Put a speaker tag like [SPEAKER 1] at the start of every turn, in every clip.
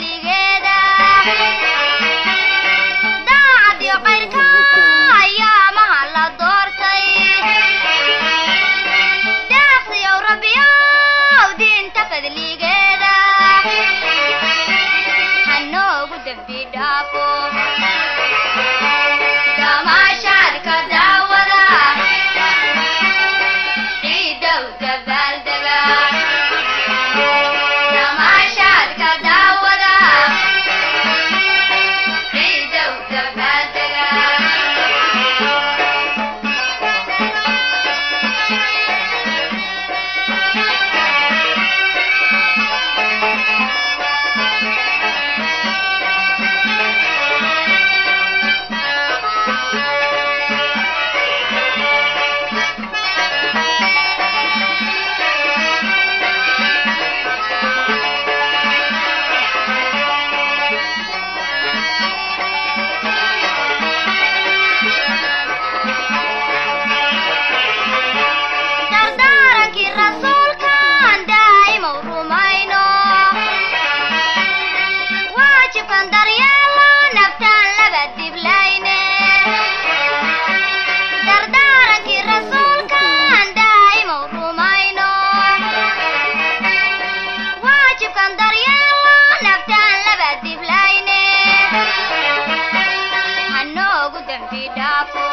[SPEAKER 1] Fadligeeda daacadii qayrka ayaamaha la doortay, deeqsiyow Rabbiyow diinta fadligeeda hanoogu dembi dhaafo. Damaashaadka daawada, ciidow dabaaldega. Damaashaadka daawada, ciidow dabaaldega. Dardaarankii rasuulkan daa'imow rumayno, waajibkan daryeelo, naftaan laba diblayne. Dardaarankii rasuulkan daa'imow rumayno, waajibkan daryeelo, naftaan laba diblayne. Hanoogu dembi dhaafo.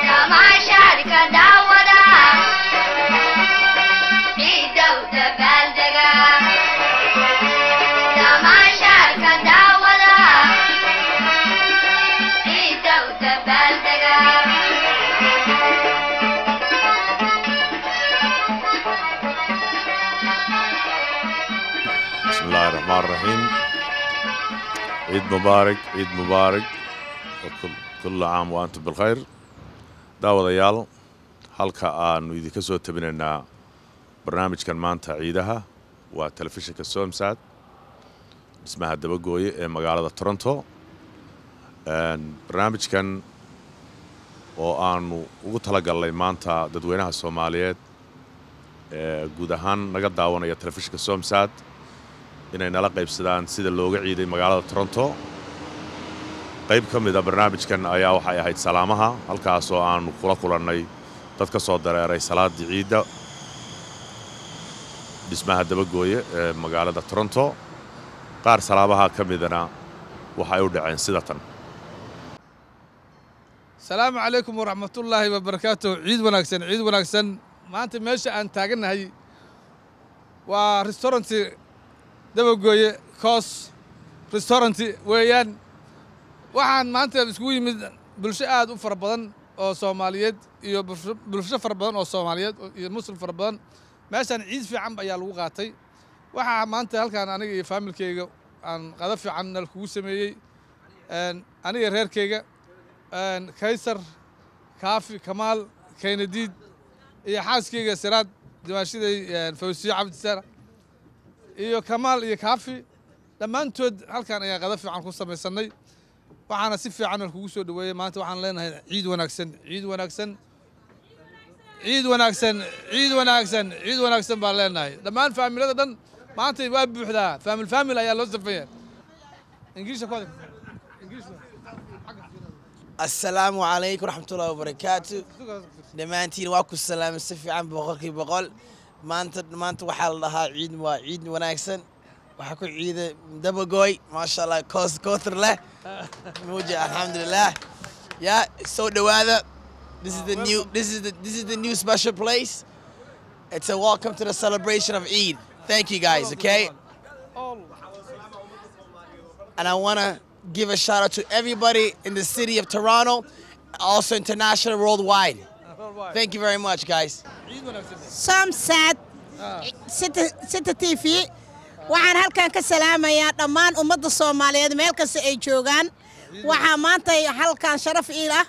[SPEAKER 1] Damaashaadka daawada, ciidow dabaaldega. Damaashaadka daawada, ciidow dabaaldega.
[SPEAKER 2] بسم الله الرحمن الرحيم. عيد مبارك، عيد مبارك، وكل كل عام وأنتم بالخير. Daawadayaal, halka aanu idinka soo tabinaynaa barnaamijkan maanta ciidaha waa telefishinka Somsad, dhismaha Dabagooye ee magaalada Toronto. Barnaamijkan oo aanu ugu talagalnay maanta dadweynaha Soomaaliyeed ee guud ahaan naga daawanaya telefishinka Somsad inay nala qaybsadaan sida looga ciiday magaalada Toronto. Qayb ka mid a barnaamijkan ayaa waxay ahayd salaamaha, halkaasoo aanu kula kulannay dad ka soo dareeray salaaddii ciidda dhismaha Dabagooye ee magaalada Toronto. Qaar salaamaha ka midana waxay u dhaceen sida tan.
[SPEAKER 3] Asalaamu calaykum waraxmatullaahi wabarakaatuh. Ciid wanaagsan, ciid wanaagsan. Maanta meesha aan taagannahay waa restauranti Dabagooye, Coos Restauranti weeyaan. Waxaan maanta iskugu yimid bulsho aad u fara badan oo Soomaaliyeed iyo bulsho fara badan oo Soomaaliyeed iyo Muslim fara badan. Meeshaan ciid fiican ayaa lagu qaatay. Waxaa maanta halkaan aniga iyo faamilkeyga aan qado fiican nal kugu sameeyey, aniga reerkeyga, Kaysar, Kaafi, Kamaal, Kaynadiid iyo xaaskeyga Siraad, dimaashiday Fawsiyo Cabdisaar iyo Kamaal iyo Kaafi, dhammaantood halkaan ayaan qado fiican ku samaysanay. Waxaana si fiican kugu soo dhaweeyey maanta. Waxaan leenahay ciid wanaagsan, ciid wanaagsan, ciid wanaagsan, ciid wanaagsan, ciid wanaagsan baan leenahay. Dhammaan faamilada dhan maanta waa buuxdaa, faamil faamil ayaa loo safaya. Ingiriiska ku hadal. Ingiriiska.
[SPEAKER 4] Asalaamu calaykum waraxmatullahi wabarakaatu. Dhammaantiin waa ku salaamay si fiican, 100%. Maanta waxaa la dhahaa ciid, waa ciid wanaagsan. Waxaa ku ciida Dabagooy, maasha Allah, koos kootar leh muuja, alxamdulilah. Ya soo dhawaada. This is the new special place. It's a welcome to the celebration of Eid. Thank you guys. Okay, and I want to give a shout out to everybody in the city of Toronto, also international, worldwide. Thank you very much, guys.
[SPEAKER 3] Ciid wanaagsan.
[SPEAKER 5] Somsad City TV, waxaan halkan ka salaamayaa dhammaan ummadda Soomaaliyeed meel kasta ay joogaan. Waxaa maanta halkan sharaf ii ah,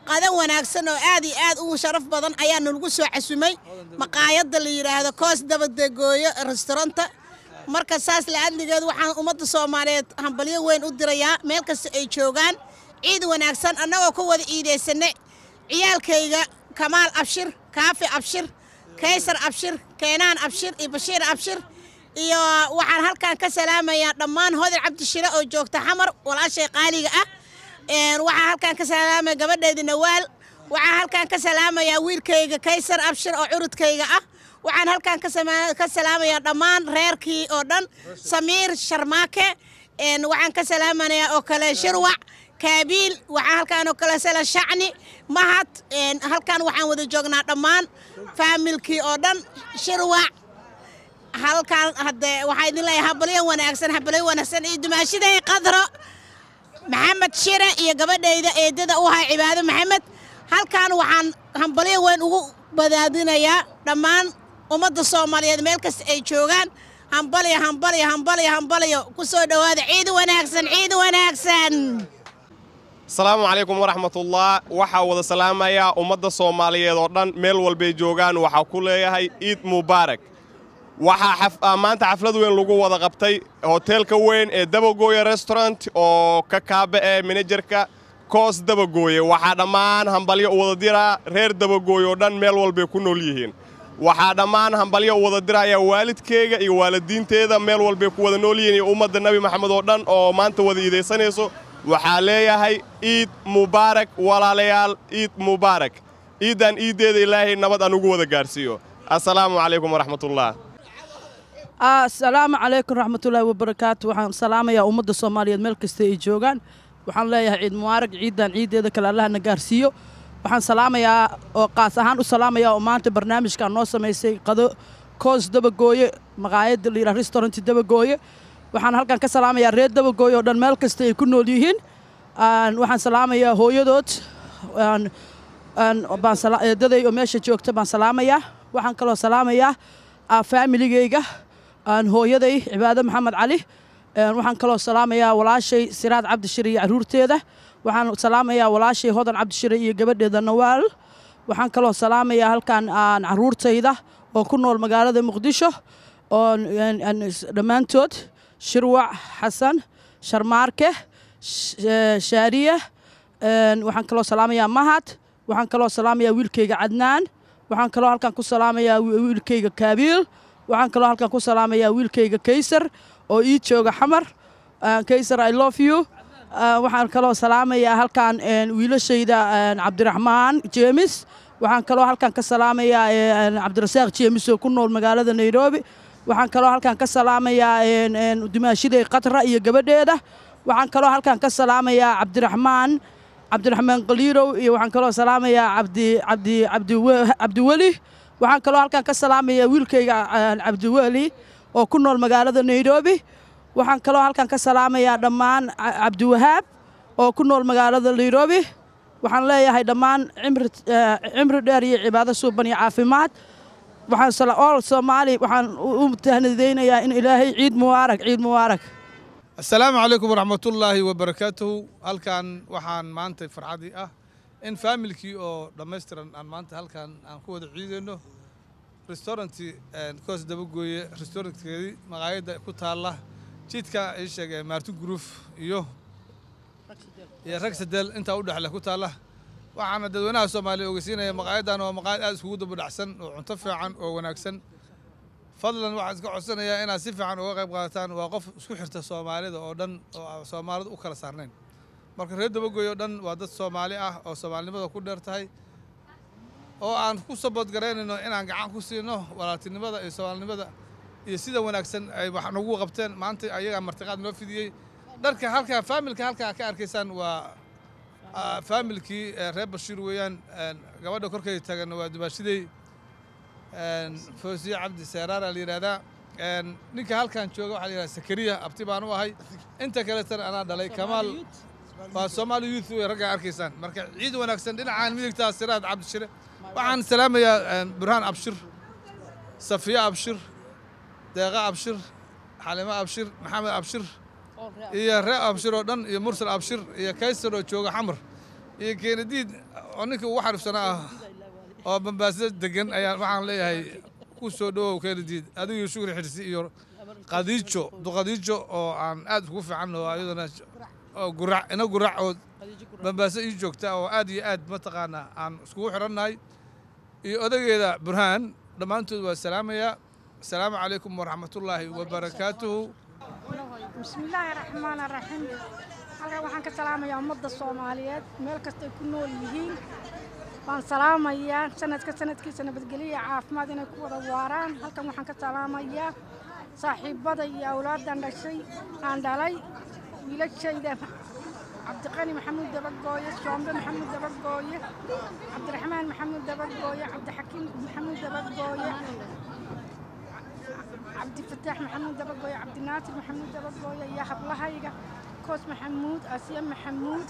[SPEAKER 5] qado wanaagsan oo aad iyo aad ugu sharaf badan ayaa nalagu soo casumay maqaayadda la yidhaahdo Koos Dabadegooyo Restauranta. Marka saas la adligeed, waxaan ummadda Soomaaliyeed hambalyo weyn u dirayaa meel kasta ay joogaan, ciid wanaagsan, annagoo ku wada iidaysanay ciyaalkayga Kamaal Abshir, Kaafi Abshir, Kaysar Abshir, Keenaan Abshir iyo Bashiir Abshir. Iyo waxaan halkan ka salaamayaa dhammaan Hodan Cabdishire oo joogta Xamar, walaashay qaaliga ah. Waxaan halkan ka salaamaya gabadheeda Nawaal. Waxaan halkan ka salaamayaa wiilkayga Kaysar Abshir oo curudkayga ah. Waxaan halkan ka salaamayaa dhammaan reerkii oo dhan, Samiir Sharmaake. Waxaan ka salaamayaa oo kale Shirwac Kaabiil. Waxaan halkan oo kale sala Shacni Mahad. Halkan waxaan wada joognaa dhammaan faamilkii oo dhan, Shirwac. Halkan hadde waxaa idin leeyahay habalyo wanaagsan, habalyo wanaagsan. Iyo dumaashiday Qadro Maxamed Shire iyo gabadhayda eedada u ahay Cibaado Maxamed. Halkan waxaan hambalyo weyn ugu badaadinayaa dhammaan ummadda Soomaaliyeed meel kasta ay joogaan. Hambalyo, hambalyo, hambalyo, hambalyo! Ku soo dhowaada. Ciid wanaagsan, ciid wanaagsan.
[SPEAKER 6] Asalaamu calaykum waraxmatullah. Waxaa wada salaamayaa ummadda Soomaaliyeed oo dhan meel walbay joogaan. Waxaa ku leeyahay Iid mubaarak. Waxaa maanta xaflad weyn lagu wada qabtay hoteelka weyn ee Dabagooye Restaurant oo ka kaaba ee managerka Koos Dabagooye. Waxaa dhammaan hambalyo u wada diraa reer Dabagooye oo dhan meel walbay ku nool yihiin. Waxaa dhammaan hambalyo u wada diraya waalidkeyga iyo waalidiinteeda meel walbay ku wada nool yihiin, iyo ummadda Nebi Maxamed oo dhan oo maanta wada iidaysanayso. Waxaa leeyahay Iid mubaarak, walaalayaal, Iid mubaarak. Iiddan iiddeeda Ilaahay nabad aan ugu wada gaarsiiyo. Assalaamu calaykum waraxmatullah.
[SPEAKER 7] Asalaamu calaykum raxmatullaahi wabarakaatu. Waxaan salaamayaa ummadda Soomaaliyeed meel kasta ay joogaan. Waxaan leeyahay ciid mubaarak. Ciidan ciiddeeda kale Allahna gaarsiiyo. Waxaan salaamayaa oo qaas ahaan u salaamayaa oo maanta barnaamijkan noo samaysay qado Koos Dabagooye, maqaayadda la yidhaha Restaurant Dabagooye. Waxaan halkan ka salaamayaa reer Dabagooye oo dhan meel kasta ay ku nool yihiin. Waxaan salaamayaa hooyadood eedaday oo meesha joogta baan salaamayaa. Waxaan kaloo salaamayaa faamiligayga, hooyaday Cibaado Maxamed Cali. Waxaan kaloo salaamayaa walaashay Siraad Cabdishire iyo caruurteeda. Waxaan salaamayaa walaashay Hodan Cabdishire iyo gabadheeda Nawaal. Waxaan kaloo salaamayaa halkan caruurtayda oo ku nool magaalada Muqdisho oo dhammaantood, Shirwac, Xasan, Sharmaarke, Shaariya. Waxaan kaloo salaamayaa Mahad. Waxaan kaloo salaamayaa wiilkayga Cadnaan. Waxaan kaloo halkan ku salaamayaa wiilkayga Kaabiil. Waxaan kaloo halkan ku salaamayaa wiilkayga Kaysar oo ii jooga Xamar. Kaysar, I love you. Waxaan kaloo salaamayaa halkan wiilashayda Cabdiraxmaan Jeemis. Waxaan kaloo halkan ka salaamayaa Cabdirasaaq Jeemis oo ku nool magaalada Nairobi. Waxaan kaloo halkan ka salaamayaa dumaashiday Qatra iyo gabadheeda. Waxaan kaloo halkan ka salaamayaa Cabdiraxmaan Qaliirow, iyo waxaan kaloo salaamayaa Cabdi Cabdi Cabdi Cabdiweli. Waxaan kaloo halkan ka salaamayaa wiilkayga Cabdiweli oo ku nool magaalada Nairobi. Waxaan kaloo halkan ka salaamayaa dhammaan Cabdiwahaab oo ku nool magaalada Nairobi. Waxaan leeyahay dhammaan cimri dheer iyo cibaado suuban iyo caafimaad. Waxaan all Soomaali waxaan u tahnadeynayaa in Ilaahay ciid mubaarak, ciid mubaarak.
[SPEAKER 3] Asalaamu calaykum waraxmatullaahi wabarakaatuhu. Halkan waxaan maanta farxadii ah in faamilkii oo dhammaystiran aan maanta halkan aan ku wada ciidayno restauranti Koos Dabagooye restaurantkeedii, maqaayadda ku taalla jidka ii sheegay Martin Groove iyo Ragsadel intaa u dhexle ku taalla. Waxaana dadweynaha Soomaaliya ogeysiinaya maqaayaddan waa maqaayad aad iskugu daba dhacsan oo cunto fiican oo wanaagsan. Fadlan waxaan iska codsanayaa inaad si fiican uga qayb qaadataan. Waa qof isku xirta Soomaalida oo dhan oo Soomaalida u kala saarnayn. Marka reer Dabagooy oo dhan waa dad Soomaali ah oo Soomaalinimada ku dheer tahay oo aan ku saboodgaraynayno inaan gacan ku siino walaaltinimada iyo Soomaalinimada iyo sida wanaagsan ay wax nagu qabteen. Maanta ayagaa martiqaad noo fidiyey. Dharka halkaa faamilka halkaa ka arkaysaan waa faamilkii reer Bashiir weeyaan. Gabadha korkay taagan waa dumaashidey Foosiye Cabdi Seeraara la yidhahdaa. Ninka halkan jooga waxaa la yidhahdaa Sakariya, abti baan u ahay. Inta kaletana anaa dhalay. Kamaal waa Soomaali Youth wey raggaa arkaysaan. Marka ciid wanaagsan. Dhinacaan midigtaa Siraad Cabdishire. Waxaan salaamayaa Burhaan Abshir, Safiya Abshir, Deeqa Abshir, Xalimo Abshir, Maxamed Abshir iyo ree Abshir oo dhan, iyo Mursal Abshir iyo Kaysar oo jooga Xamar, iyo Keenadiid oo ninka ugu xarifsanaa ah oo Bambaasada degan ayaan. Waxaan leeyahay ku soo dhowow Keenadiid, adigo Shukri Xirsi iyo Qadiijo Duqadiijo oo aan aad ugu fiican oo ayaduna oo Gurac ina Gurac oo Bambaaso ii joogta oo aad iyo aad mataqaanaa aan iskugu xirannahay, iyo odageeda Burhaan. Dhammaantood waa salaamayaa. Asalaamu calaykum waraxmatullaahi wabarakaatuhu.
[SPEAKER 8] Bismillaahi raxmaan raxiim. Halkan waxaan ka salaamayaa ummadda Soomaaliyeed meel kastay ku nool yihiin baan salaamayaa. Sanadka sanadkiisa nabadgelyo, caafimaad inay ku wada waaraan. Halkan waxaan ka salaamayaa saaxiibada iyo awlaadan dhashay aan dhalay, wiilashayda Cabdiqani Maxamuud Dabagooye, Shoombe Maxamuud Dabagooye, Cabdiraxmaan Maxamuud Dabagooye, Cabdixakiim Maxamuud Dabagooye, Cabdifataax Maxamuud Dabagooye, Cabdinaasir Maxamuud Dabagooye iyo hablahayga Koos Maxamuud, Asiya Maxamuud,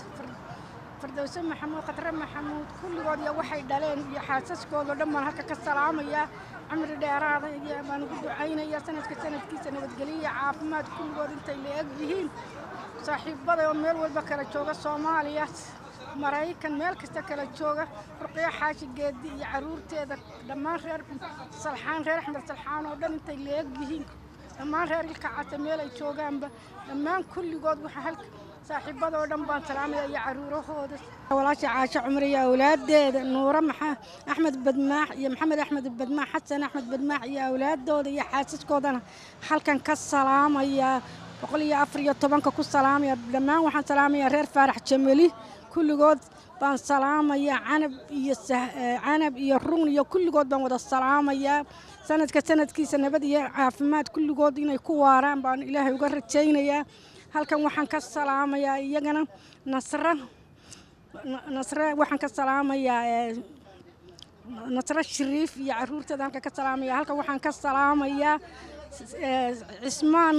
[SPEAKER 8] Fardowse Maxamuud, Khatre Maxamuud, kulligood iyo waxay dhaleen iyo xaasaskooda oo dhan baan halka ka salaamayaa. Cimri dheeraada iyo baan ugu ducaynaya. Sanadka sanadkiisa nabadgelyo, caafimaad kulligood intay la eg yihiin. Saaxiibada oo meel walba kala jooga, Soomaaliya, Maraykan, meel kasta kala jooga, Ruqyo Xaashi Geedi iyo caruurteeda, dhammaan reer Salxaan, reer Axmed Salxaan oo dhan intay la eg yihiin, dhammaan reer Ilka Case meel ay joogaanba, dhammaan kulligood waxaa halka saaxiibada oo dhan baan salaamaya iyo caruurahooda. Walaasha Caasho Cumar iyo awlaadeeda, Nuuro Maxaa Axmed Badmaax iyo Maxamed Axmed Badmaax, Xasan Axmed Badmaax iyo awlaadooda iyo xaasaskoodana halkan ka salaamaya, 114-ka ku salaamaya. Dhammaan waxaan salaamayaa reer Faarax Jamali, kulligood baan salaamayaa. Canab iyo Canab iyo Run iyo kulligood baan wada salaamayaa. Sanadka sanadkiisa nabad iyo caafimaad kulligood inay ku waaraan baan Ilaahay uga rajaynayaa. Halkan waxaan ka salaamayaa iyagana Nasra, Nasre waxaan ka salaamayaa, Nasre Shariif iyo caruurteeda halkan ka salaamaya. Halkan waxaan ka salaamayaa Cismaan,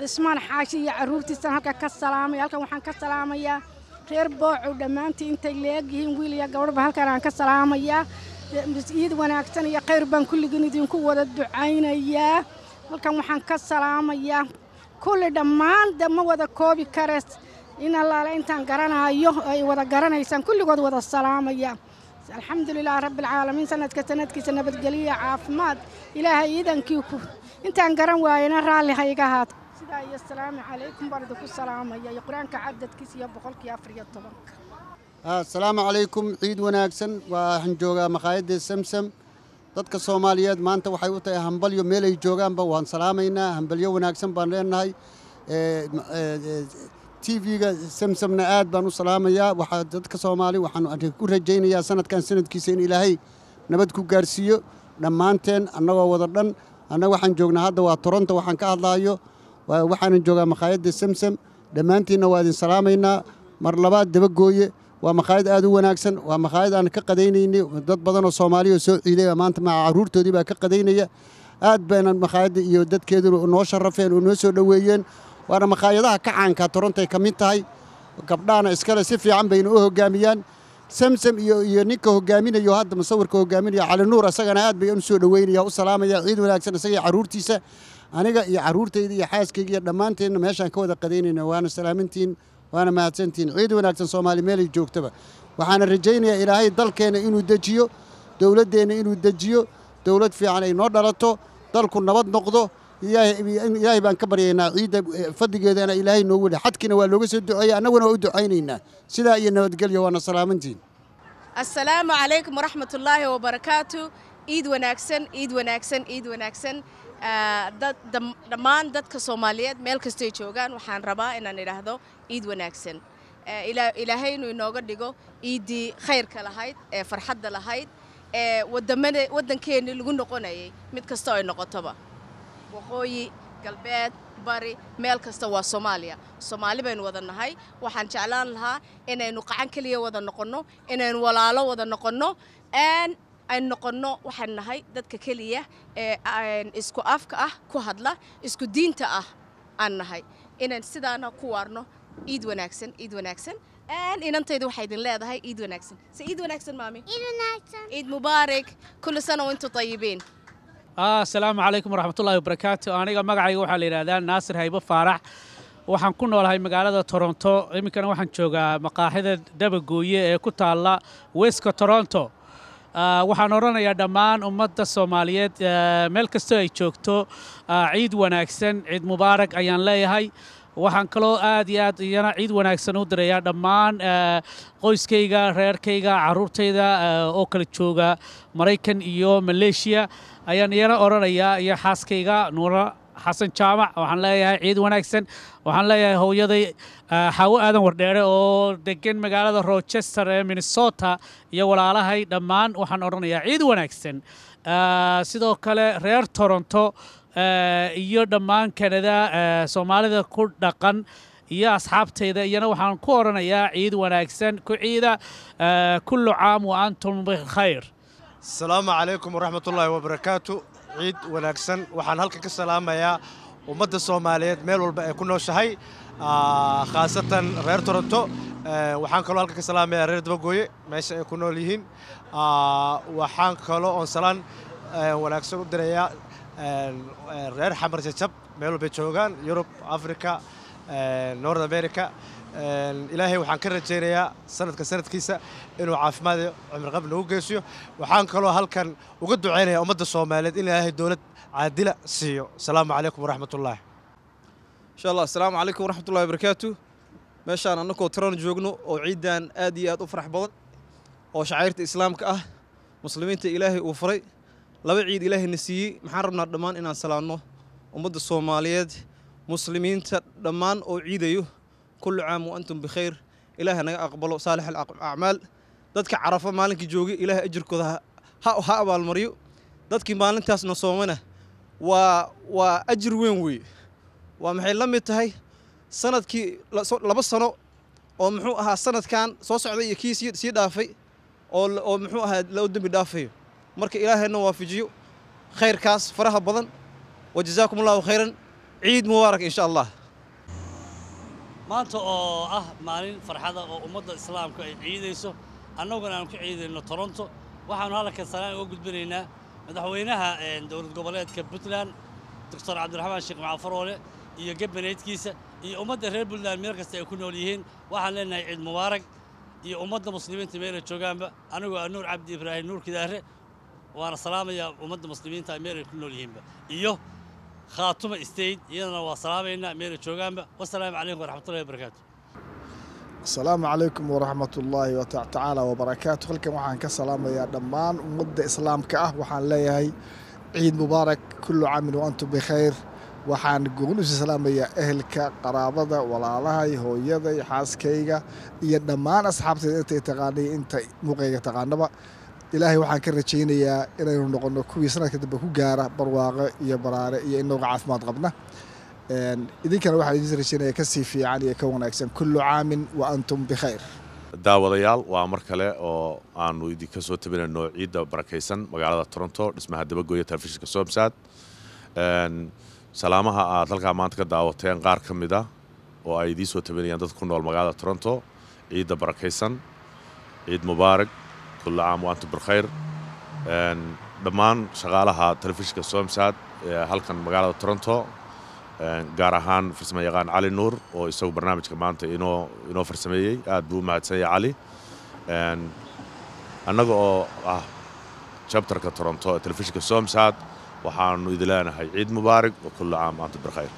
[SPEAKER 8] Cismaan Xaashi iyo caruurtiisaan halkan ka salaamaya. Halkan waxaan ka salaamayaa reer Boocow dhammaantii intay leegyihiin, wiil iyo gabadhba halkan aan ka salaamayaa. Iid wanaagsan iyo khayr baan kulligiin idinku wada ducaynayaa. Halkan waxaan ka salaamayaa kulli dhammaan, de ma wada koobi kares, in allaale intaan garanayo ay wada garanaysaan kulligood wada salaamaya. Alxamdulilah rabbi alcaalamiin. Sanadka sanadkiisa nabadgeliya, caafimaad Ilaahay iidankii ku intaan garan waayena raalli ha iga ahaato. Sidaa iyo asalaamu calaykum baan idinku salaamaya iyo Qur-aanka cadadkiisa iyo 114-ka.
[SPEAKER 9] Asalaamu calaykum, ciid wanaagsan. Waxaan joogaa makhaayadda Samsam. Dadka Soomaaliyeed maanta waxay u tahay hambalyo, meelay joogaanba waan salaamaynaa, hambalyo wanaagsan baan leenahay. TV-ga Samsamna aad baan u salaamayaa. Waxaa dadka Soomaali waxaan ku rajaynayaa sanadkan sanadkiisa in Ilaahay nabad ku gaarsiiyo dhammaanteen annagoo wada dhan. Annaga waxaan joognaa hadda waa Toronto, waxaan ka hadlaayo waxaanan joogaa makhaayadda Samsam. Dhammaantiinna waa idin salaamaynaa mar labaad. Dabagooye waa makhaayad aad u wanaagsan, waa makhaayad aan ka qadaynaynay. Dad badan oo Soomaaliya oo soo ciiday maanta maca carruurtoodii baa ka qadaynaya. Aad bayna makhaayadda iyo dadkeeduna noo sharafeen oo noo soo dhoweeyeen, waana makhaayadaha ka caanka Torontay ka mid tahay. Gabdhahana iskale si fiican bayna u hoggaamiyaan Samsam iyo ninka hoggaaminayo hadda musawirka hoggaaminaya Cali Nuur, asagana aad bay u soo dhoweynaya, u salaamaya. Ciid wanaagsan isaga iyo carruurtiisa. Aniga iyo carruurtayda iyo xaaskayga iyo dhammaanteenna meeshaan ka wada qadaynayna. Waana salaamintiin, waana mahadsantihiin. Ciid wanaagsan Soomaali meelay joogtaba. Waxaana rajaynayaa Ilaahay dalkeenna inuu dejiyo, dowladdeenna inuu dejiyo, dowlad fiican ay noo dhalato, dalku nabad noqdo. Ilaahay baan ka baryaynaa, ciidda fadligeedana Ilaahay noogu weli. Xadkiina waa looga soo duceeyey, annaguna waa u ducaynaynaa. Sidaa iyo nabadgelyo, waana salaamantiin.
[SPEAKER 10] Asalaamu calaykum waraxmatullaahi wabarakaatu. Ciid wanaagsan, ciid wanaagsan, ciid wanaagsan. Dad dhammaan dadka Soomaaliyeed meel kastay joogaan waxaan rabaa inaan idhaahdo ciid wanaagsan. Ilaahay inuu inooga dhigo ciiddii khayrka lahayd ee farxadda lahayd ee wadamada waddankeennii lagu noqonayay, mid kasta ay noqotoba, waqooyi, galbeed, bari, meel kasta waa Soomaaliya, Soomaali baynu wada nahay. Waxaan jeclaan lahaa inaynu qacan keliya wada noqonno, inaynu walaalo wada noqonno, aynu noqonno waxaan nahay dadka keliya ee isku afka ah ku hadla, isku diinta ah aan nahay, inaan sidaana ku waarno. Ciid wanaagsan, ciid wanaagsan. Inantayda waxay idin leedahay ciid wanaagsan. Se ciid wanaagsan, maami.
[SPEAKER 1] Ciid wanaagsan.
[SPEAKER 10] Ciid mubaarak, kullu sana wa antum tayibiin.
[SPEAKER 11] Asalaamu calaykum waraxmatullahi wabarakaatu. Aniga magacayga waxaa la yidhahdaa Naasir Haybo Faarax. Waxaan ku noolahay magaalada Toronto, iminkana waxaan joogaa maqaaxida Dabagooye ee ku taalla Weska Toronto. Waxaan odhanayaa dhammaan ummadda Soomaaliyeed meel kastoo ay joogto, ciid wanaagsan, ciid mubaarak ayaan leeyahay. Waxaan kaloo aad iyo aad iyana ciid wanaagsan u dirayaa dhammaan qoyskayga, reerkayga, carruurtayda oo kala jooga Maraykan iyo Maleeshiya ayaan iyana odhanayaa, iyo xaaskayga Nuura Xasan Jaamac. Waxaan leeyahay ciid wanaagsan. Waxaan leeyahay hooyaday Xaawo Aadan Wardheere oo degan magaalada Rochester ee Minnesota iyo walaalahay dhammaan waxaan odhanayaa ciid wanaagsan. Sidoo kale reer Toronto iyo dhammaan Canada Soomaalida ku dhaqan iyo asxaabtayda iyana waxaan ku odhanayaa ciid wanaagsan, ku ciida, kullu caam wa antum bikhayr.
[SPEAKER 12] Asalaamu calaykum waraxmatullaahi wabarakaatu. Ciid wanaagsan. Waxaan halkan ka salaamayaa ummadda Soomaaliyeed meel walba ay ku nooshahay, khaasatan reer Toronto. Waxaan kaloo halkan ka salaamayaa reer Dabagooye meesha ay ku nool yihiin. Waxaan kaloo oon salaan wanaagsan u dirayaa reer Xamar Jajab meel walbay joogaan, Yurub, Africa, North America. Ilaahay waxaan ka rajaynayaa sanadka sanadkiisa inuu caafimaad iyo cimriqab nagu geysiyo. Waxaan kaloo halkan uga ducaynayaa ummadda Soomaaliyeed in Ilaahay dowlad caadila siiyo. Asalaamu calaykum waraxmatullaahi.
[SPEAKER 13] Insha Allah. Asalaamu calaykum waraxmatullahi wabarakaatu. Meeshaan annagoo Toronto joogno oo ciidan aad iyo aad u farax badan oo shacairta Islaamka ah, muslimiinta Ilaahay uu furay, laba ciid Ilaahayna siiyey, maxaan rabnaa dhammaan inaan salaanno ummadda Soomaaliyeed, muslimiinta dhammaan oo ciidayo. Kullu caam wa antum bikhayr. Ilaahay naga aqbalo saalix alacmaal. Dadka Carafa maalinkii joogay, Ilaahay ajirkooda ha abaalmariyo. Dadkii maalintaasna soomana waa ajir weyn weeye. Waa maxay la mid tahay sanadkii 2 sano oo muxuu ahaa sanadkan soo socday iyo kii sii dhaafay oo muxuu ahaa loo dembi dhaafayo. Marka Ilaahayna waafajiyo khayrkaas faraha badan. Wajazaakum Allahu khayran. Ciid mubaarak insha Allah.
[SPEAKER 14] Maanta oo ah maalin farxada oo ummadda Islaamka ay ciidayso, annaguna aan ku ciidayno Toronto, waxaanu halkan salaan uga gudbinaynaa madaxweynaha dowlad goboleedka Puntland, Doctor Cabdiraxmaan Sheekh Macafaroole, iyo gabaneedkiisa iyo ummadda reer Puntland meel kasta ay ku nool yihiin. Waxaan leenahay ciid mubaarak iyo ummadda muslimiinta meel ay joogaanba. Anigoo ah Nuur Cabdi Ibraahim Nuur Kidaare, waana salaamayaa ummadda muslimiinta meel ay ku nool yihiinba, iyo Khaatuma State iyadana waa salaamaynaa meel ay joogaanba. Wasalaamu calaykum waraxmatullahi wabarakaatu.
[SPEAKER 15] Asalaamu calaykum waraxmatullaahi tacaala wabarakaatu. Halkan waxaan ka salaamayaa dhammaan ummadda Islaamka ah. Waxaan leeyahay ciid mubaarak, kullu caamin wa antum bikhayr. Waxaan gooni usi salaamayaa ehelka, qaraabada, walaalahay, hooyaday, xaaskayga iyo dhammaan asxaabtayda intay taqaanay, inta muuqayga taqaanaba. Ilaahay waxaan ka rajaynayaa inaynu noqonno kuwii sanadka dambe ku gaara barwaaqo iyo baraare iyo inooga caafimaad qabna. Idinkana waxaan idin rajaynayaa kasii fiican iyo ka wanaagsan. Kullu caamin wa antum bikhayr.
[SPEAKER 2] Daawadayaal, waa mar kale oo aanu idinka soo tabinayno ciidda barakaysan magaalada Toronto, dhismaha Dabagooya, telefishinka Somsat. Salaamaha aad halkaa maanta ka daawateen qaar ka mid ah oo ay idiin soo tabinayaan dadka ku nool magaalada Toronto, ciidda barakaysan, ciid mubaarak, kullu caam wa antum bilkhayr. Dhammaan shaqaalaha telefishinka Somsat ee halkan magaalada Toronto, gaar ahaan farsamo yaqaan Cali Nuur oo isagu barnaamijka maanta inoo farsameeyey, aad buu u mahadsan yahay Cali. Annaga oo ah chapterka Toronto ee telefishinka Somsat waxaanu idin leenahay ciid mubaarak wa kullu caam antum bilkhayr.